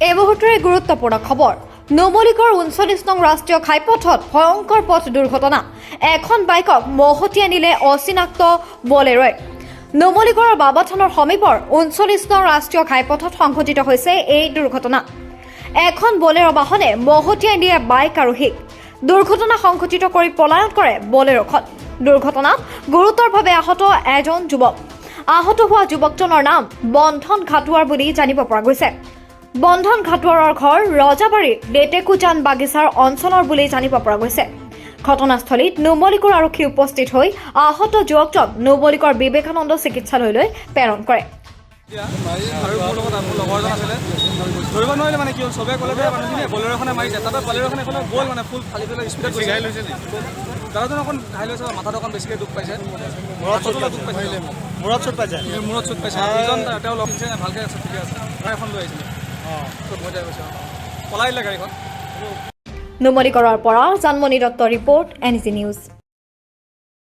এই মুহূৰ্তৰে গুৰুত্বপূৰ্ণ খবৰ। নুমলীগড় 39 নং ৰাষ্ট্ৰীয় ঘাইপথত ভয়ংকৰ পথ দুৰ্ঘটনা। এখন বাইকক মহতিয়াই নিলে অচিনাক্ত বলেৰ'ই। নুমলীগড়ৰ বাবাথানৰ সমীপৰ 39 নং ৰাষ্ট্ৰীয় ঘাইপথত সংঘটিত হৈছে এই দুৰ্ঘটনা। এখন বলেৰ' বাহনে মহতিয়াই নিয়ে বাইক আৰোহীক। দুৰ্ঘটনা সংঘটিত কৰি পলায়ন কৰে বলেৰ'খন। দুৰ্ঘটনাত গুৰুতৰভাৱে আহত এজন যুৱক। আহত হোৱা যুৱকজনৰ নাম বন্ধন ঘাটোৱাৰ বুলি জানিব পৰা গৈছে। বন্ধন ঘাটোৱাৰৰ ঘৰ ৰজাবাৰীৰ লেটেকুজান বাগিচাৰ অঞ্চলৰ বুলি জানিব পৰা গৈছে। ঘটনাস্থলীত নুমলীগড় আৰক্ষী উপস্থিত হৈ আহত যুৱকজন নুমলীগড় বিবেকানন্দ চিকিৎসালয়লৈ প্ৰেৰণ কৰে। আৰু মোৰ লগত মোৰ লগৰ এজন আছিলে। ধৰিব নোৱাৰিলে মানে কি হ'ল। চবে ক'লে যে মানুহখিনিয়ে বলেৰ'খনে মাৰিছে। তাৰপৰা বলেৰ'খন এইফালে গ'ল, মানে ফুল ফালি পেলাই স্পীডত গৈছে। ঘাইল হৈছে নি? দাদাজন অকণ ঘাইল হৈছে, মাথাটো অকণ বেছিকৈ দুখ পাইছে, হাততো অলপ দুখ পাইছে। মূৰত চোট পাইছে? মূৰত চোট পাইছে। দুজন তেওঁ লগ দিছে, ভালকৈ আছে, ঠিকে আছে। গাড়ী এখন লৈ আহিছিলে। মই যাই গৈছোঁ, পলাই দিলে গাড়ীখন। নুমলীগড়ৰ পৰা Janmoni Dutta report, N G news.